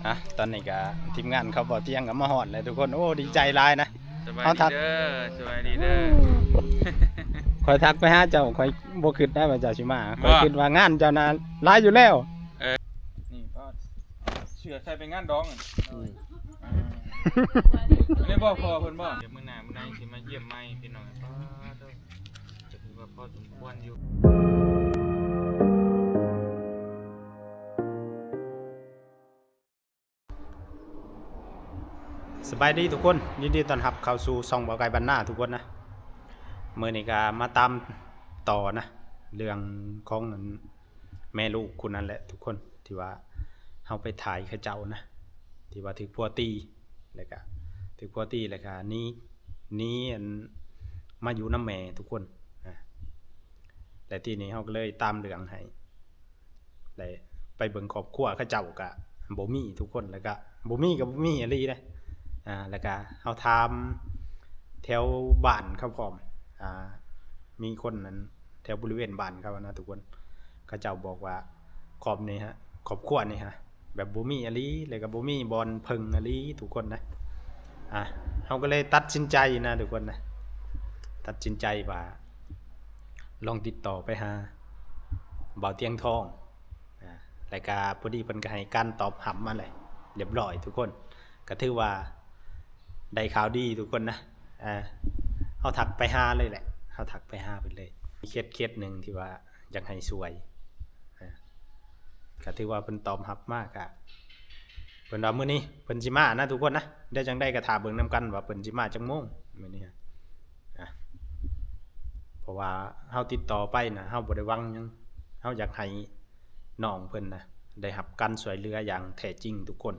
ອ່ະ ຕອນນີ້ກະທີມງານເຂົາບໍ່ຕຽງກະມາຮອດແລ້ວທຸກຄົນ. ໂອ້ ດີໃຈຫຼາຍນະ. ສະບາຍດີເດີ ສະບາຍດີເດີ. ຂ້ອຍທັກໄປຫາເຈົ້າ ຂ້ອຍບໍ່ຄິດໄດ້ວ່າເຈົ້າຊິມາ. ຂ້ອຍຄິດວ່າງານເຈົ້ານະຫຼາຍຢູ່ແລ້ວ. ເອີ ນີ້ກໍເສື້ອໃສ່ໄປງານດອງ. ອືມ ແມ່ນບໍ່ ພໍ່ເພິ່ນບໍ່? ດຽວມື້ໜ້າມື້ໃນຊິມາຢ້ຽມໃໝ່ພີ່ນ້ອງ. ປາດໂທ້ ກໍຖືວ່າພໍສົມຄວນຢູ່. ສະບາຍດີທຸກຄົນ, ຍິນດີຕ້ອນຮັບເຂົ້າສູ່ຊ່ອງບ່າວໄກ່ບ້ານນາທຸກຄົນນະ. ມື້ນີ້ກໍມາຕາມຕໍ່ນະ ເລື່ອງຂອງອັນແມ່ລູກຄູ່ນັ້ນແຫຼະທຸກຄົນ ທີ່ວ່າເຮົາໄປຖ່າຍເຂົາເຈົ້ານະ ທີ່ວ່າຖືກຜົວຕີ ແລ້ວກະຖືກຜົວຕີ ແລ້ວກະໜີ ໜີອັນມາຢູ່ນຳແມ່ທຸກຄົນນະ. ແລະ ທີ່ນີ້ເຮົາກໍເລີຍຕາມເລື່ອງໃຫ້ ແລະ ໄປເບິ່ງຄອບຄົວເຂົາເຈົ້າກະບໍ່ມີທຸກຄົນ ແລ້ວກະບໍ່ມີກໍບໍ່ມີອີ່ຫຼີເດ້. ອ່າ ແລ້ວກະເຮົາຖາມແຖວບ້ານເຂົາພ້ອມ ອ່າ ມີຄົນນັ້ນແຖວບໍລິເວນບ້ານເຂົານະທຸກຄົນ ເຂົາເຈົ້າບອກວ່າຄອບນີ້ຮະ ຄອບຄົວນີ້ຮະ ແບບບໍ່ມີອີ່ຫຼີ ແລ້ວກໍບໍ່ມີບ່ອນເພິ່ງອີ່ຫຼີທຸກຄົນນະ. ອ່າ ເຮົາກໍເລີຍຕັດສິນໃຈນະທຸກຄົນນະ ຕັດສິນໃຈວ່າລອງຕິດຕໍ່ໄປຫາບ່າວຕຽງທອງ. ອ່າ ແລ້ວກໍພໍດີເພິ່ນກໍໃຫ້ການຕອບຮັບມາແລ້ວ ຮຽບຮ້ອຍທຸກຄົນ ກໍຖືວ່າໄດ້ຂ່າວດີທຸກຄົນນະ. ອ່າ ເຮົາທັກໄປຫາເລີຍແຫຼະ ເຮົາທັກໄປຫາເພິ່ນເລີຍ. ມີເຄສ ເຄສໜຶ່ງທີ່ວ່າຢາກໃຫ້ຊ່ວຍ ອ່າ ກໍຖືວ່າເພິ່ນຕອບຮັບມາ ກະເພິ່ນວ່າມື້ນີ້ເພິ່ນຊິມານະທຸກຄົນນະ. ດຽວຈັ່ງໃດກໍຖ້າເບິ່ງນຳກັນວ່າເພິ່ນຊິມາຈັກໂມງມື້ນີ້ ອ່າ ເພາະວ່າເຮົາຕິດຕໍ່ໄປນະ ເຮົາບໍ່ໄດ້ຫວັງຫຍັງ ເຮົາຢາກໃຫ້ ນ້ອງເພິ່ນນະໄດ້ຮັບການຊ່ວຍເຫຼືອຢ່າງແທ້ຈິງທຸກຄົນ.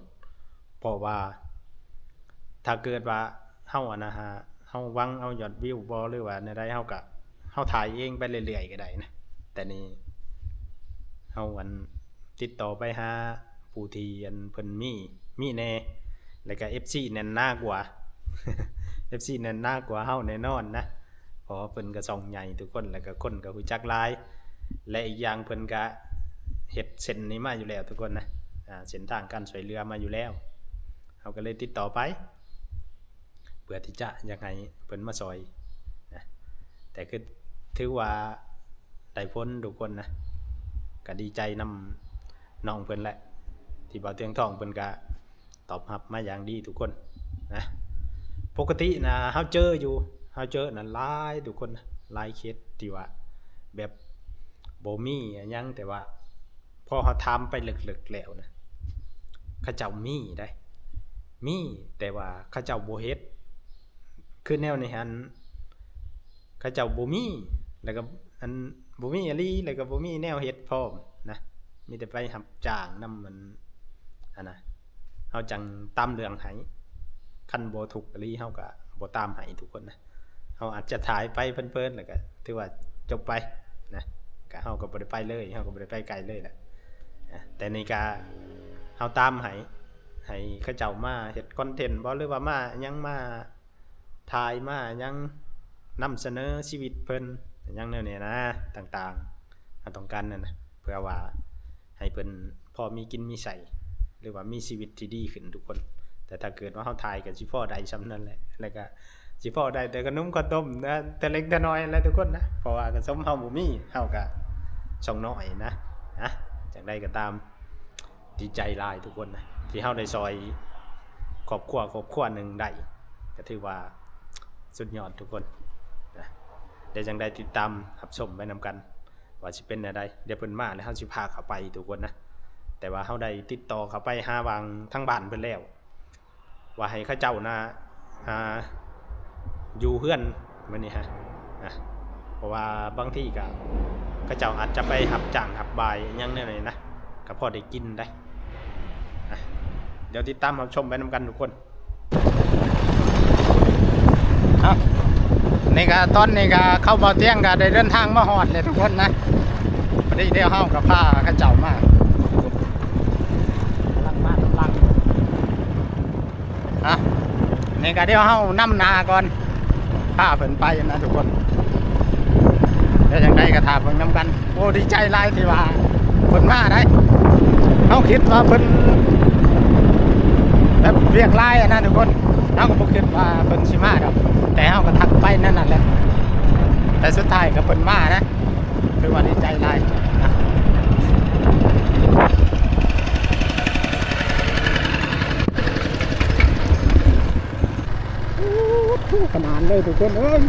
ເພາະວ່າຖ້າເກີດວ່າເຮົາ ອັນນະ ຫາ ເຮົາຫວັງເອົາຍອດວິວບໍ່ ຫຼືວ່າແນວໃດ ເຮົາກະ ເຮົາຖ່າຍເອງໄປເລື້ອຍໆກໍໄດ້ນະ. ແຕ່ນີ້ເຮົາ ອັນ ຕິດຕໍ່ໄປຫາຜູ້ທີ່ ອັນ ເພິ່ນມີ ມີແດ່ ແລ້ວກະເອັຟຊີແໜ້ນໜາກວ່າ ເອັຟຊີແໜ້ນໜາກວ່າເຮົາແນ່ນອນນະ. ເພາະວ່າເພິ່ນກໍຊ່ອງໃຫຍ່ທຸກຄົນ ແລ້ວກໍຄົນກໍຮູ້ຈັກຫຼາຍ ແລະ ອີກຢ່າງເພິ່ນກໍເຮັດເສັ້ນນີ້ມາຢູ່ແລ້ວທຸກຄົນນະ ອ່າ ເສັ້ນທາງການຊ່ວຍເຫຼືອມາຢູ່ແລ້ວ. ເຮົາກໍເລີຍຕິດຕໍ່ໄປ ເພື່ອທີ່ຈະຢາກໃຫ້ເພິ່ນມາຊ່ອຍນະ ແຕ່ຄືຖືວ່າໄດ້ຜົນທຸກຄົນນະ ກໍດີໃຈນຳນ້ອງເພິ່ນແຫຼະ ທີ່ບ່າວຕຽງທອງເພິ່ນກໍ ຕອບຮັບມາຢ່າງດີທຸກຄົນນະ. ປົກກະຕິນະ ເຮົາເຈີຢູ່ ເຮົາເຈີນະຫຼາຍທຸກຄົນນະ ຫຼາຍເຄສທີ່ວ່າແບບບໍ່ມີຫຍັງ ແຕ່ວ່າພໍເຮົາຖາມໄປເລິກໆແລ້ວນະ ເຂົາເຈົ້າມີໄດ໋ ມີ ແຕ່ວ່າເຂົາເຈົ້າບໍ່ເຮັດ ຄືແນວນີ້ຫັ້ນ ເຂົາເຈົ້າບໍ່ມີ ແລ້ວກໍ ອັນ ບໍ່ມີອີ່ຫຼີ ແລ້ວກໍບໍ່ມີແນວເຮັດພ້ອມນະ ມີແຕ່ໄປຮັບຈ້າງນຳ ອັນ ອັນນະ ເຮົາຈັ່ງຕາມເລື່ອງໃຫ້ ຄັນບໍ່ທຸກອີ່ຫຼີ ເຮົາກໍບໍ່ຕາມໃຫ້ທຸກຄົນນະ. ເຮົາອາດຈະຖ່າຍໄປເພີນໆ ແລ້ວກໍຖືວ່າຈົບໄປນະ ກໍເຮົາກໍບໍ່ໄດ້ໄປເລີຍ ເຮົາກໍບໍ່ໄດ້ໄປໄກເລີຍແຫຼະນະ. ແຕ່ນີ້ກໍເຮົາຕາມໃຫ້ ໃຫ້ເຂົາເຈົ້າມາເຮັດຄອນເທັນບໍ ຫຼືວ່າມາຫຍັງ ມາ ຖ່າຍມາຫຍັງ ນຳສະເໜີຊີວິດເພິ່ນຫຍັງແນວນີ້ນະ ຕ່າງໆ ເຮົາຕ້ອງການນັ້ນນະ ເພື່ອວ່າໃຫ້ເພິ່ນພໍມີກິນມີໃຊ້ ຫຼືວ່າມີຊີວິດທີ່ດີຂຶ້ນທຸກຄົນ. ແຕ່ຖ້າເກີດວ່າເຮົາຖ່າຍກໍຊິພໍໄດ້ສ່ຳນັ້ນແຫຼະ ແລ້ວກໍຊິພໍໄດ້ແຕ່ຂະໜົມເຂົ້າຕົ້ມນະ ແຕ່ເລັກແຕ່ນ້ອຍແຫຼະທຸກຄົນນະ ເພາະວ່າກະສົມເຮົາບໍ່ມີ ເຮົາກະຊ່ອງນ້ອຍນະ. ນະ ຈັ່ງໃດກໍຕາມ ດີໃຈຫຼາຍທຸກຄົນນະ ທີ່ເຮົາໄດ້ຊ່ອຍຄອບຄົວ ຄອບຄົວໜຶ່ງໄດ້ ກໍຖືວ່າສຸດຍອດທຸກຄົນນະ. ດຽວຈັ່ງໃດຕິດຕາມຮັບຊົມໄປນຳກັນ ວ່າຊິເປັນແນວໃດ. ດຽວເພິ່ນມາແລ້ວເຮົາຊິພາເຂົ້າໄປທຸກຄົນນະ. ແຕ່ວ່າເຮົາໄດ້ຕິດຕໍ່ເຂົ້າໄປຫາຫວ່າງທາງບ້ານເພິ່ນແລ້ວ ວ່າໃຫ້ເຂົາເຈົ້ານະ ອ່າ ຢູ່ເຮືອນມື້ນີ້ຮະ ນະ ເພາະວ່າບາງທີກະເຂົາເຈົ້າອາດຈະໄປຮັບຈ້າງຮັບບ່າຍຫຍັງແນວນີ້ນະ ກະພໍໄດ້ກິນໄດ໋. ນະ ດຽວຕິດຕາມຮັບຊົມໄປນຳກັນທຸກຄົນ. ເອົາ ນີ້ກະ ຕອນນີ້ກະ ເຂົາ ບ່າວຕຽງກະໄດ້ເດີນທາງມາຮອດແລ້ວທຸກຄົນນະ. ພໍດີດຽວເຮົາກະພາເຂົາເຈົ້າມາ ກຳລັງມານຳຫຼັງ. ອ່ະ ນີ້ກະດຽວເຮົານຳໜ້າກ່ອນ ພາເພິ່ນໄປນະທຸກຄົນ. ແລ້ວຈັ່ງໃດກໍຖ້າເບິ່ງນຳກັນ. ໂອ້ ດີໃຈຫຼາຍທີ່ວ່າເພິ່ນມາໄດ໋. ເຮົາຄິດວ່າເພິ່ນ ວຽກຫຼາຍຫັ້ນນະທຸກຄົນ. ເຮົາກໍບໍ່ຄິດວ່າເພິ່ນຊິມາດອກ ແຕ່ເຮົາກໍທັກໄປນັ້ນນັ້ນແຫຼະ ແຕ່ສຸດທ້າຍກໍເພິ່ນມານະ ຖືວ່າດີໃຈຫຼາຍ. ໂອ້ໂຫ ຂະໜາດເລີຍທຸກຄົນເອີຍ.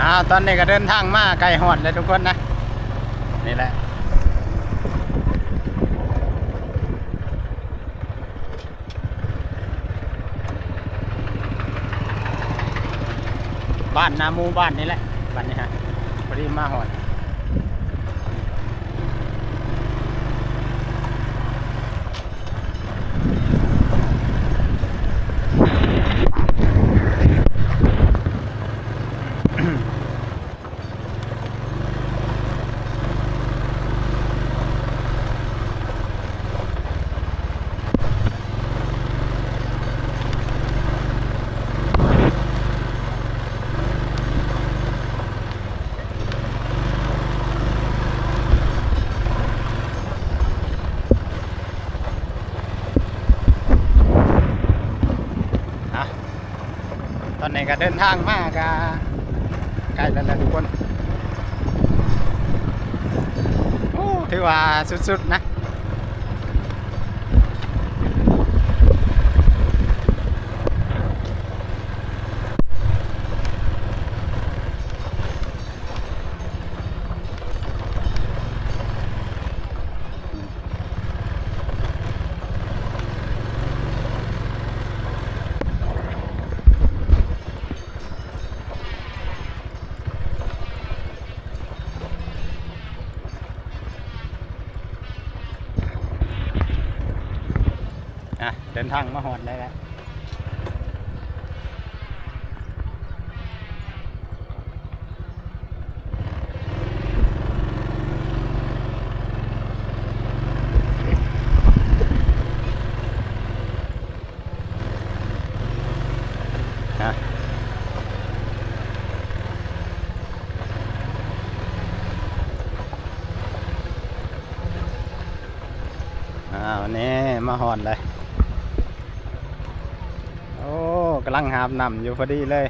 ອ່າ ຕອນນີ້ກໍເດີນທາງມາໃກ້ຮອດແລ້ວທຸກຄົນນະ ນີ້ແຫຼະ ບ້ານນາໝູ່ບ້ານນີ້ແຫຼະ ບ້ານນີ້ຮະ ພໍດີມາຮອດ. ຕອນນີ້ກໍເດີນທາງມາກໍໃກ້ແລ້ວແຫຼະທຸກຄົນ. ໂອ້ ຖືວ່າສຸດໆນະ. ອ່ະ ເດີນທາງມາຮອດໄດ້ແລ້ວ. ອ້າວ ນີ້ມາຮອດແລ້ວ. ໂອ້ ກຳລັງຫາບນ້ຳຢູ່ພໍດີເລີຍ.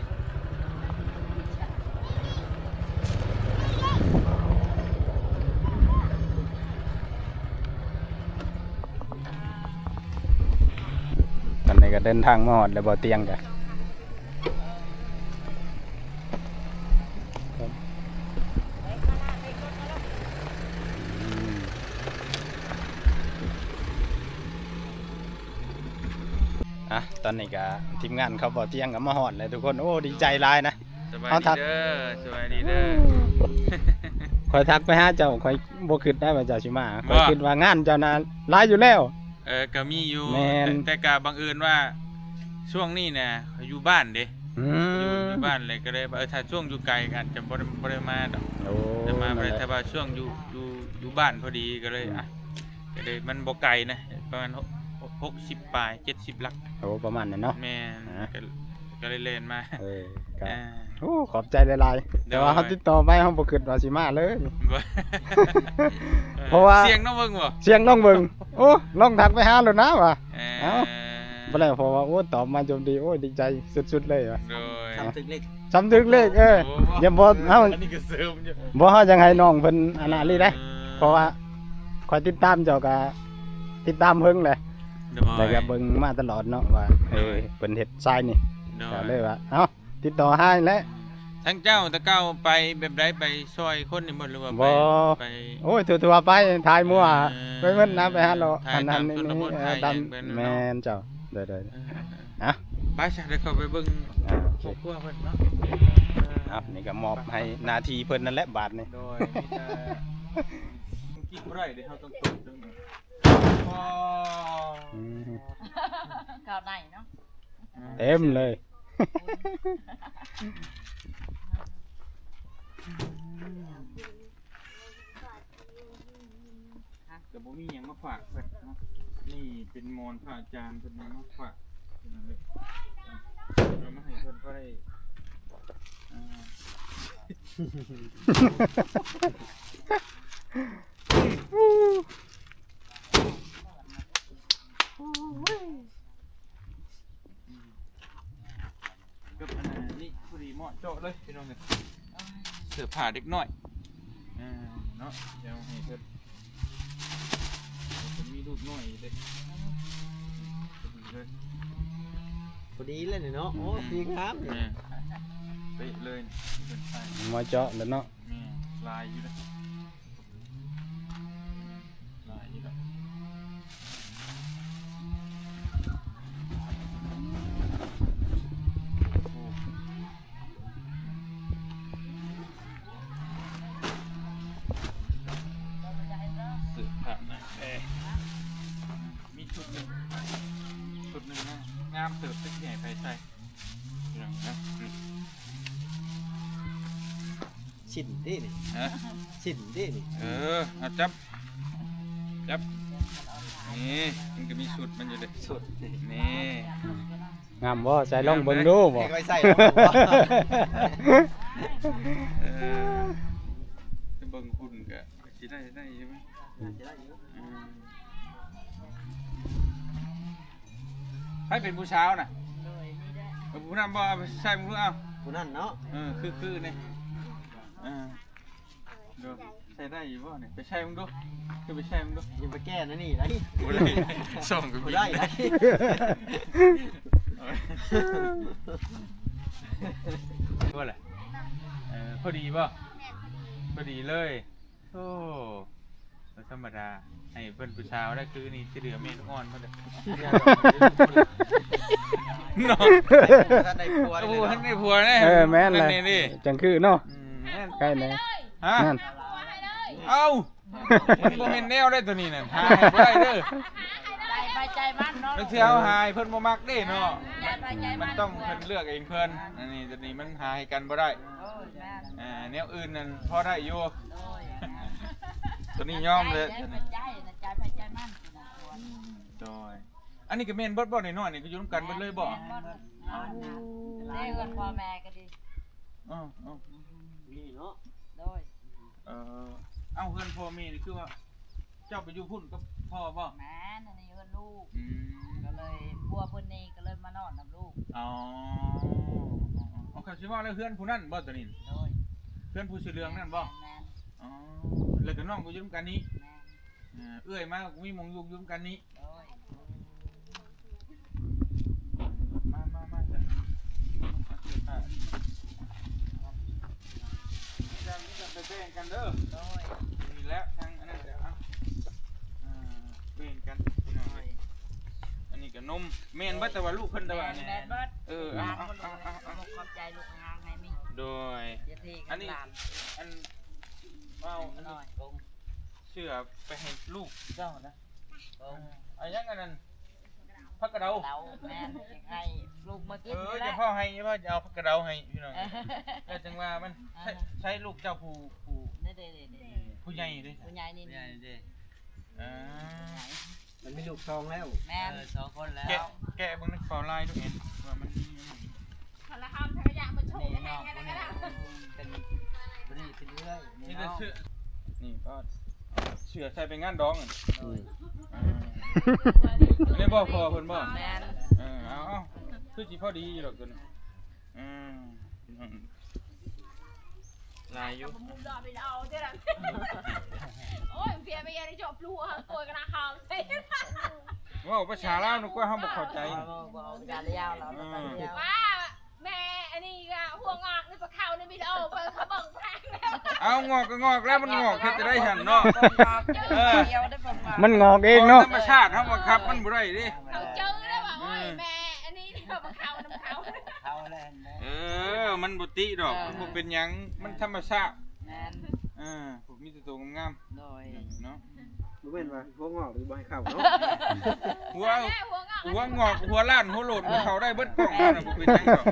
ຕອນນີ້ກໍເດີນທາງມາຮອດແລ້ວ ບໍ່ຕຽງກະ ອ່ະ ຕອນນີ້ກະທີມງານເຂົາບໍ່ຕຽງກໍມາຮອດແລ້ວທຸກຄົນ. ໂອ້ ດີໃຈຫຼາຍນະ. ສະບາຍດີເດີ ສະບາຍດີເດີ. ຂ້ອຍທັກໄປຫາເຈົ້າ ຂ້ອຍບໍ່ຄິດໄດ້ວ່າເຈົ້າຊິມາ. ຂ້ອຍຄິດວ່າງານເຈົ້ານະຫຼາຍຢູ່ແລ້ວ. ເອີ ກໍມີຢູ່ ແຕ່ ແຕ່ກໍບັງເອີນວ່າຊ່ວງນີ້ນະຂ້ອຍຢູ່ບ້ານເດ້. ອືມ ຢູ່ ຢູ່ບ້ານເລີຍ ກໍເລີຍວ່າ ເອີ ຖ້າຊ່ວງຢູ່ໄກກໍອາດຈະບໍ່ໄດ້ ບໍ່ໄດ້ມາດອກ. ໂອ້ ແຕ່ມາບໍ່ໄດ້ ແຕ່ວ່າຊ່ວງຢູ່ ຢູ່ ຢູ່ບ້ານພໍດີກໍເລີຍ ອືມ ອ່ະ ກໍເລີຍ ມັນບໍ່ໄກນະ ປະມານຫົກ ຫົກສິບປາຍ ເຈັດສິບຫຼັກ. ໂອ້ ປະມານນັ້ນເນາະ. ແມ່ນ ອ່າ ກໍ ກໍເລີຍແລ່ນມາ. ເອີ ກໍ ອ່າ ໂອ້ ຂອບໃຈຫຼາຍໆ. ແຕ່ວ່າເຮົາຕິດຕໍ່ໄປ ເຮົາບໍ່ຄິດວ່າຊິມາເລີຍ. ບໍ່ ເພາະວ່າ ສ່ຽງລອງເບິ່ງບໍ່? ສ່ຽງລອງເບິ່ງ. ໂອ້ ລອງທັກໄປຫາໂລດນະວ່າ. ເອີ ເອົ້າ ບໍ່ແລ້ວ ເພາະວ່າ ໂອ້ ຕອບມາຈົບດີ ໂອ້ ດີໃຈສຸດໆເລີຍວ່າ. ໂດຍ ຊ່ຳຖືກເລກ ຊ່ຳຖືກເລກ. ເອີ ໂອ້ ຢ່າບໍ່ ເຮົາ ອັນນີ້ກໍເສີມຢູ່ ບໍ່ ເຮົາຢາກໃຫ້ນ້ອງເພິ່ນອັນນັ້ນອີ່ຫຼີເດ້. ເອີ ເພາະວ່າຂ້ອຍຕິດຕາມເຈົ້າ ກໍຕິດຕາມເພິ່ນແຫຼະ. ໂດຍ ແລ້ວກໍເບິ່ງມາຕະຫຼອດເນາະວ່າ ເອີ ໂດຍ ເພິ່ນເຮັດຊາຍນີ້. ໂດຍ ກໍເລີຍວ່າ ເອົ້າ ຕິດຕໍ່ຫາແຫຼະ. ທາງເຈົ້າແຕ່ເກົ່າໄປແບບໃດ? ໄປຊ່ອຍຄົນນີ້ບໍ່ ຫຼືວ່າໄປ ບໍ່ ໄປ ໂອ້ຍ ທົ່ວໆໄປ ຖ່າຍມົ້ວ ເອີ ໄປໝົດນະ ໄປຫາເລາະ ຖ່າຍຕາມຊົນນະບົດ ເອີ ຕາມ ຖ່າຍຫຍັງເພິ່ນເນາະ. ແມ່ນເຈົ້າ. ໂດຍໆ ອ່ະ ໄປຊະ ດຽວເຂົ້າໄປເບິ່ງ ອ່າ ໂອເຄ ຄອບຄົວເພິ່ນເນາະ. ເອີ ອ່ະ ນີ້ກໍມອບໃຫ້ໜ້າທີ່ເພິ່ນນັ້ນແຫຼະບາດນີ້. ໂດຍ ມີແຕ່ກິນບໍ່ໄດ້ເດ້ ເຮົາຕ້ອງຕົກເຖິງ ອືມ ເຂົ້າໃນເນາະ ເຕັມເລີຍ. ກໍບໍ່ມີຫຍັງມາຝາກເພິ່ນເນາະ. ນີ້ເປັນໝອນພະອາຈານເພິ່ນມາຝາກ ເອົາມາໃຫ້ ກັບອັນນີ້ພໍດີເໝາະເຈາະເລີຍພີ່ນ້ອງເອີຍ ເສື້ອຜ້າເດັກນ້ອຍ ເອີ ເນາະ ດຽວໃຫ້ເພິ່ນ ເພິ່ນມີລູກນ້ອຍເດ້ ພໍດີເລີຍ ພໍດີເລີຍນີ້ເນາະ ໂອ້ ອືມ ດີງາມນີ້ ແມ່ນ ເປະເລີຍ ເພິ່ນໃສ່ ເໝາະເຈາະແລ້ວເນາະ ແມ່ນ ຫຼາຍຢູ່ເດ້. ຫຼາຍຢູ່ດອກ ໂອ້ ເສື້ອຜ້າໜ້າແພ ມີຊຸດໜຶ່ງ ຊຸດໜຶ່ງນະ ງາມເຕີບ ຈັກຊິໃຫ້ໃຜໃສ່ ພີ່ນ້ອງນະ ນີ້ ສິ້ນເດ້ນີ້ ຮະ ສິ້ນເດ້ນີ້ ເອີ ເອົາຈັບ ຈັບ ນີ້ ມັນກໍມີຊຸດມັນຢູ່ເດ້ ຊຸດນີ້ ນີ້ ງາມບໍ່? ໃສ່ລອງເບິ່ງດູບໍ່? ໃຫ້ຂ້ອຍໃສ່ລອງເບິ່ງບໍ່? ເອີ ໄປເບິ່ງຫຸ່ນກໍຊິໄດ້ ໄດ້ຢູ່ ໜ້າຊິໄດ້ຢູ່ ອືມ. ໃຜເປັນຜູ້ສາວນະ? ໂດຍ ນີ້ແຫຼະ ເອີ ຜູ້ນັ້ນບໍ່? ເອົາໄປໃສ່ເບິ່ງດູ ເອົາ ຜູ້ນັ້ນເນາະ ເອີ ຄືໆນີ້ ເອີ ໂດຍ ໃສ່ໄດ້ຢູ່ບໍ່ນີ້? ໄປໃສ່ເບິ່ງດູ ຄືໄປໃສ່ເບິ່ງດູ ຢ່າໄປແກ້ນະນີ້ໄດ໋ ບໍ່ໄດ້ ສ່ອງກໍບໍ່ໄດ້ໄດ໋ ບໍ່ລະ ເອີ ພໍດີບໍ່? ແມ່ນ ພໍດີ ພໍດີເລີຍ. ໂອ້ ບໍ່ທຳມະດາ ໃຫ້ເພິ່ນຜູ້ສາວໄດ້ຄືນີ້ ຊິເຫຼືອແມ່ລູກອ່ອນເພິ່ນເດ້ ເນາະ ບໍ່ທັນໄດ້ຜົວເດ້ ບໍ່ທັນໄດ້ຜົວເດ້ ເອີ ແມ່ນແຫຼະ ຈັ່ງຄືເນາະ ອືມ ແມ່ນ ໃກ້ແນ່ ຮະ ນັ້ນ ເອົ້າ ມັນບໍ່ແມ່ນແນວໃດໂຕນີ້ນັ້ນ ຫາໃຫ້ບໍ່ໄດ້ເດີ ໃຈໃຜໃຈມັນເນາະ ລາງເທື່ອເຮົາຫາໃຫ້ເພິ່ນບໍ່ມັກເດ້ເນາະ ໃຈໃຜໃຈມັນ ມັນຕ້ອງເພິ່ນເລືອກເອງເພິ່ນ ອັນນີ້ ໂຕນີ້ມັນຫາໃຫ້ກັນບໍ່ໄດ້ ໂອ້ຍ ແມ່ນ ອ່າ ແນວອື່ນນັ້ນພໍໄດ້ຢູ່ ໂດຍ ໂຕນີ້ຍອມເລີຍ ໃຈໃຜໃຈນະ ໃຈໃຜໃຈມັນ ອືມ ໂດຍ ອັນນີ້ກໍແມ່ນເບິດບໍ່? ນ້ອຍໆນີ້ກໍຢູ່ນຳກັນເບິດເລີຍບໍ່? ແມ່ນເບິດ ເອີ ເຮືອນພໍ່ແມ່ກໍດີ ເອີ ເອີ ນີ້ເນາະ ໂດຍ ເອີ ເອົ້າ ເຮືອນພໍ່ແມ່ນີ້ຄືວ່າ ເຈົ້າໄປຢູ່ພຸ້ນກັບພໍ່ບໍ່? ແມ່ນ ອັນນີ້ເຮືອນລູກ ອືມ ກໍເລີຍ ຜົວເພິ່ນນີ້ກໍເລີຍມານອນນຳລູກ ອໍ ເອົາ ຄັນຊິເວົ້າແລ້ວເຮືອນຜູ້ນັ້ນບໍ່ໂຕນີ້? ໂດຍ ເຮືອນຜູ້ເສື້ອເຫຼືອງນັ້ນບໍ່? ແມ່ນ ແມ່ນ ອໍ ແລ້ວກໍນ້ອງກໍຢູ່ນຳກັນນີ້? ແມ່ນ ເອີ ເອື້ອຍມາກໍມີໝ່ອງຢູ່ ຢູ່ນຳກັນນີ້? ໂດຍ ມາ ມາ ມາ ເອົາເສື້ອຜ້າ ໄປແບ່ງກັນເດີ ໂດຍ ນີ້ແຫຼະ ທາງອັນນັ້ນກໍເອົາ ອ່າ ແບ່ງກັນ ໂດຍ ອັນນີ້ກໍນົມ ແມ່ນເບິດ ແຕ່ວ່າລູກເພິ່ນ ແຕ່ວ່າ ແມ່ນເບິດ ເອີ ເອົາ ເອົາ ເອົາ ຂອບໃຈລູກຫາງໃຫ້ມີ ໂດຍ ອັນນີ້ ອັນ ເອົາ ອັນນີ້ ເສື້ອໄປໃຫ້ລູກເຈົ້ານະ ເອົາຫຍັງອັນນັ້ນ ຜັກກະເດົາ ແມ່ນ ໃຫ້ລູກມາກິນ ເອີ ແຫຼະ ຢ່າພໍໃຫ້ ຢ່າພໍ ຈະເອົາຜັກກະເດົາໃຫ້ພີ່ນ້ອງ ແລ້ວຈັ່ງວ່າມັນ ໃຊ້ ໃຊ້ລູກເຈົ້າຜູ້ ຜູ້ ນີ້ໆໆ ຜູ້ໃຫຍ່ເດ້ ຜູ້ໃຫຍ່ນີ້ ຜູ້ໃຫຍ່ເດ້ ອ່າ ມັນມີລູກສອງແລ້ວ ແມ່ນ ເອີ ສອງຄົນແລ້ວ ແກະ ແກະເບິ່ງໃນເປົາລາຍດູເຫັນວ່າມັນມີຫຍັງ ຄັນລະຫ້າມທັງກະຍະມາໂຊນໃຫ້ແນ່ນະ ເປັນ ເປັນເອື້ອຍ ນີ້ເສື້ອ ນີ້ກໍເສື້ອໃສ່ໄປງານດອງ ອືມ ອ່າ ແມ່ນບໍ່ ພໍ່ເພິ່ນບໍ່? ແມ່ນ ເອີ ເອົາ ເອົາ ຄືຊິພໍດີຢູ່ດອກຕົວນີ້ ອືມ ຫຼາຍຢູ່ ໂອ້ຍ ເພຍໄປເຮັດໃຫ້ຈອບລູກ ໂກຍກະນະຄາມ ເວົ້າພາສາລາວນະ ກວ່າເຮົາບໍ່ເຂົ້າໃຈ ເວົ້າ ເວົ້າ ເວົ້າພາສາລາວ ເວົ້າພາສາລາວ ອືມ ວ່າ ແມ່ ອັນນີ້ກະຫົວງອກໃນປາເຂົ້າໃນວິດີໂອ ເບິ່ງເຂົາເບິ່ງແພງແລ້ວ ເອົາ ງອກກໍງອກແລ້ວ ມັນງອກເຮັດຈັ່ງໃດຫັ້ນເນາະ ເອີ ມັນງອກເອງເນາະ ທຳມະຊາດ ເຮົາບັງຄັບມັນບໍ່ໄດ້ເດ້ ເຂົາຈື່ແລ້ວວ່າ ໂອ້ຍ ແມ່ ອັນນີ້ປາເຂົ້ານຳເຂົາ ເອີ ມັນບໍ່ຕິດອກ ມັນບໍ່ເປັນຫຍັງ ມັນທຳມະຊາດ ແມ່ນ ເອີ ມີແຕ່ໂຕງາມໆ ໂດຍ ເນາະ ບໍ່ແມ່ນວ່າຫົວງອກຫຼືບໍ່ໃຫ້ເຂົ້າເນາະ ຫົວ ຫົວງອກ ຫົວງອກ ຫົວລ້ານ ຫົວໂຫຼດ ເຂົ້າໄດ້ເບິດກ້ອງນັ້ນນະ ບໍ່ເປັນຫຍັງດອກ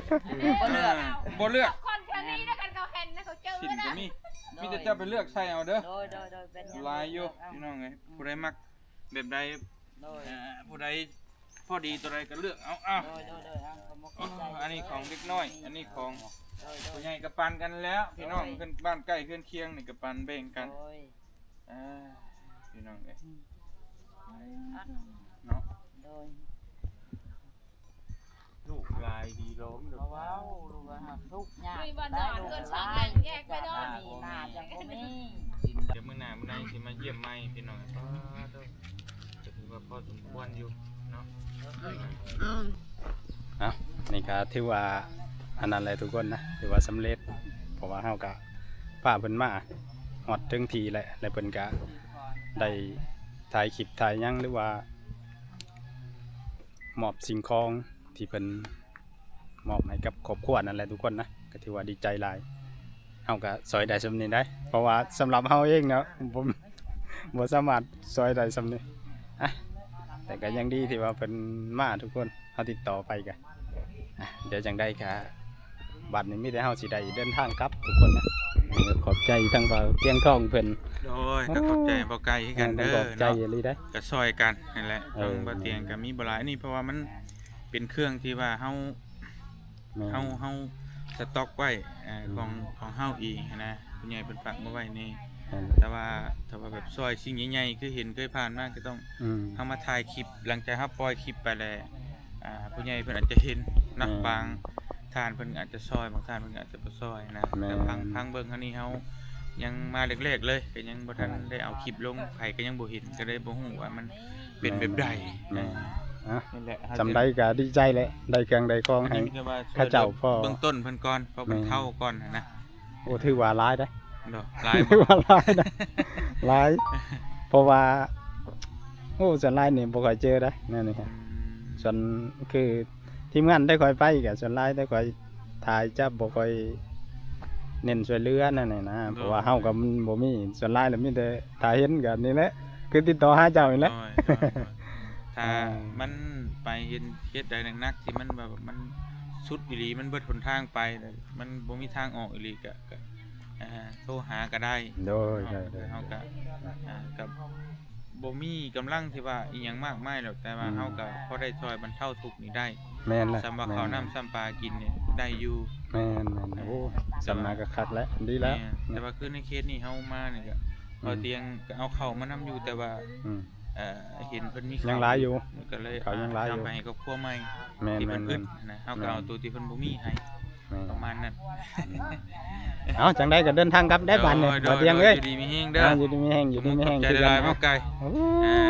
ບໍ່ເລືອກ ບໍ່ເລືອກ ຄົນເທື່ອນີ້ນະ ຄັນເຂົາເຫັນນະ ເຂົາເຈີນະ ມີແຕ່ເຈົ້າໄປເລືອກໃສ່ເອົາເດີ ໂດຍ ໂດຍ ໂດຍ ເປັນຫຍັງ ຫຼາຍຢູ່ ພີ່ນ້ອງເອີຍ ຜູ້ໃດມັກແບບໃດ ໂດຍ ເອີ ຜູ້ໃດພໍດີຕົວໃດກໍເລືອກເອົາ ເອົາ ໂດຍ ໂດຍ ໂດຍ ເອົາ ອັນນີ້ຂອງເດັກນ້ອຍ ອັນນີ້ຂອງ ຜູ້ໃຫຍ່ກໍປັນກັນແລ້ວ ພີ່ນ້ອງ ໂດຍ ເຮືອນບ້ານໃກ້ເຮືອນຄຽງນີ້ກໍປັນແບ່ງກັນ ໂດຍ ອ່າ ພີ່ນ້ອງເອີຍ ອືມ ເນາະ ໂດຍ ລູກຫຼາຍດີລອມ ບໍ່ເວົ້າ ລູກວ່າທຸກຍາກ ລູກວ່ານອນເຮືອນຊ່ອງນັ້ນແຍກໄປນອນ ໜ້າຈະບໍ່ມີ ດຽວມື້ໜ້າມື້ໃດຊິມາຢ້ຽມໃໝ່ ພີ່ນ້ອງ ກໍຖືວ່າພໍສົມຄວນຢູ່ເນາະ ເອົ້າ ນີ້ກໍຖືວ່າອັນນັ້ນແຫຼະທຸກຄົນນະ ຖືວ່າສຳເລັດ ເພາະວ່າເຮົາກໍພາເພິ່ນມາຮອດເຖິງທີ່ແຫຼະ ແລະເພິ່ນກໍໄດ້ຖ່າຍຄລິບຖ່າຍຫຍັງ ຫຼືວ່າມອບສິ່ງຂອງທີ່ເພິ່ນ ມອບໃຫ້ກັບຄອບຄົວນັ້ນແຫຼະທຸກຄົນນະ ກໍຖືວ່າດີໃຈຫຼາຍ ເຮົາກໍຊ່ອຍໄດ້ສ່ຳນີ້ໄດ໋ ເພາະວ່າສຳລັບເຮົາເອງເນາະ ບໍ່ ບໍ່ສາມາດຊ່ອຍໄດ້ສ່ຳນີ້ ອ່ະ ແຕ່ກໍຍັງດີທີ່ວ່າເພິ່ນມາທຸກຄົນ ເຮົາຕິດຕໍ່ໄປກໍ ອ່ະ ດຽວຈັ່ງໃດກໍ ບັດນີ້ມີແຕ່ເຮົາຊິໄດ້ເດີນທາງກັບທຸກຄົນນະ ເອີ ຂອບໃຈທາງບ່າວຕຽງທອງເພິ່ນ ໂດຍ ກໍຂອບໃຈບ່າວໄກ່ຄືກັນເດີ ຂອບໃຈອີ່ຫຼີໄດ໋ ກໍຊ່ອຍກັນຫັ້ນແຫຼະ ເອີ ທາງບ່າວຕຽງກໍມີບໍ່ຫຼາຍ ອັນນີ້ເພາະວ່າມັນ ເປັນເຄື່ອງທີ່ວ່າເຮົາ ແມ່ນ ເຮົາ ເຮົາສະຕັອກໄວ້ ເອີ ອືມ ຂອງ ຂອງເຮົາເອງຫັ້ນນະ ຜູ້ໃຫຍ່ເພິ່ນຝາກມາໄວ້ນີ້ ແມ່ນ ແຕ່ວ່າຖ້າວ່າແບບຊ່ອຍສິ່ງໃຫຍ່ໆ ຄືເຫັນເຄີຍຜ່ານມາ ກໍຕ້ອງ ອືມ ເຮົາມາຖ່າຍຄລິບ ຫຼັງຈາກເຮົາປ່ອຍຄລິບໄປແລ້ວ ອ່າ ຜູ້ໃຫຍ່ເພິ່ນອາດຈະເຫັນເນາະ ແມ່ນ ບາງທ່ານເພິ່ນອາດຈະຊ່ອຍ ບາງທ່ານເພິ່ນອາດຈະບໍ່ຊ່ອຍນະ ແມ່ນ ແຕ່ຟັງ ຟັງເບິ່ງ ອັນນີ້ເຮົາຍັງມາແລກໆເລີຍ ກໍຍັງບໍ່ທັນ ແມ່ນ ໄດ້ເອົາຄລິບລົງ ໃຜກໍຍັງບໍ່ເຫັນ ກໍເລີຍບໍ່ຮູ້ວ່າມັນ ເປັນແບບໃດ ແມ່ນ ອ່ະ ນັ້ນແຫຼະ ຈັ່ງໃດກໍດີໃຈແຫຼະ ໄດ້ເຄື່ອງໄດ້ຂອງໃຫ້ເຂົາເຈົ້າ ພໍເບື້ອງຕົ້ນເພິ່ນກ່ອນ ພໍບັນເທົາກ່ອນນະ ໂອ້ ຖືວ່າຫຼາຍເດ້ ເນາະ ຫຼາຍ ຖືວ່າຫຼາຍນະ ຫຼາຍ ເພາະວ່າ ໂອ້ ສ່ວນຫຼາຍນີ້ບໍ່ຄ່ອຍເຈີໄດ໋ ແນວນີ້ ອືມ ສ່ວນ ຄື ທີມງານໄດ້ຂ້ອຍໄປກໍສ່ວນຫຼາຍໄດ້ຂ້ອຍຖ່າຍຈະບໍ່ຄ່ອຍເນັ້ນຊ່ວຍເຫຼືອແນວນີ້ນະ ໂດຍ ເພາະວ່າເຮົາກໍມັນບໍ່ມີ ສ່ວນຫຼາຍແລ້ວມີແຕ່ຖ້າເຫັນກໍນີ້ແຫຼະ ຄືຕິດຕໍ່ຫາເຈົ້ານີ້ແຫຼະ ໂດຍ ໂດຍ ໂດຍ ຖ້າ ອ່າ ມັນໄປເຫັນເຂດໃດໜັກໆ ທີ່ມັນແບບວ່າມັນສຸດອີ່ຫຼີ ມັນເບິດຫົນທາງໄປ ມັນບໍ່ມີທາງອອກອີ່ຫຼີ ກໍ ກໍ ອ່າ ໂທຫາກໍໄດ້ ໂດຍ ເນາະ ໂດຍ ໂດຍ ເຮົາກໍ ອ່າ ກໍ ບໍ່ມີກຳລັງທີ່ວ່າອີ່ຫຍັງມາກມາຍດອກ ແຕ່ວ່າ ອືມ ເຮົາກໍພໍໄດ້ຊ່ອຍບັນເທົາທຸກນີ້ໄດ້ ແມ່ນແຫຼະ ສ່ຳວ່າ ແມ່ນ ເຂົ້ານ້ຳສ່ຳປາກິນນີ້ໄດ້ຢູ່ ແມ່ນໆ ອ່າ ໂອ້ ສ່ຳນັ້ນກໍຄັກແລ້ວ ດີແລ້ວ ແມ່ນ ແຕ່ວ່າຄືໃນເຂດນີ້ເຮົາມານີ້ກໍ ອືມ ເຮົາຕຽງກໍເອົາເຂົ້າມານຳຢູ່ ແຕ່ວ່າ ອືມ ເອີ ເຫັນເພິ່ນມີ ຍັງຫຼາຍຢູ່ ກໍເລີຍ ເຂົາຍັງຫຼາຍຢູ່ ເອົາໄປໃຫ້ຄອບຄົວໃໝ່ ແມ່ນໆ ທີ່ເພິ່ນອຶດນະ ເຮົາກໍເອົາ ແມ່ນ ໂຕທີ່ເພິ່ນບໍ່ມີໃຫ້ ແມ່ນ ປະມານນັ້ນ ເອົ້າ ຈັ່ງໃດກໍເດີນທາງກັບໄດ້ບາດນີ້ ໂດຍ ບໍ່ຕຽງເອີຍ ໂດຍ ຢູ່ດີມີແຮງເດີ ອ່າ ຢູ່ດີມີແຮງ ຢູ່ດີມີແຮງ ຂອບໃຈຫຼາຍໆ ຄືກັນ ບໍ່ໄກ ໂອ້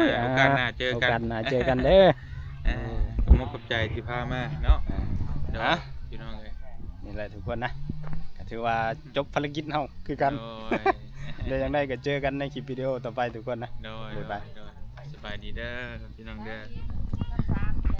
ຍ ອ່າ ໂອກາດໜ້າເຈີກັນ ໂອກາດໜ້າເຈີກັນເດີ ອ່າ ຂອບໃຈທີ່ພາມາເນາະ ອ່າ ໂດຍ ອ່ະ ພີ່ນ້ອງເອີຍ ນີ້ແຫຼະທຸກຄົນນະ ກໍຖືວ່າຈົບພາລະກິດເຮົາຄືກັນ ໂດຍ ແລ້ວຈັ່ງໃດກໍເຈີກັນໃນຄລິບວິດີໂອຕໍ່ໄປທຸກຄົນນະ ໂດຍ ບາຍບາຍ ໂດຍ ໂດຍ ສະບາຍດີເດີ ພີ່ນ້ອງເດີ.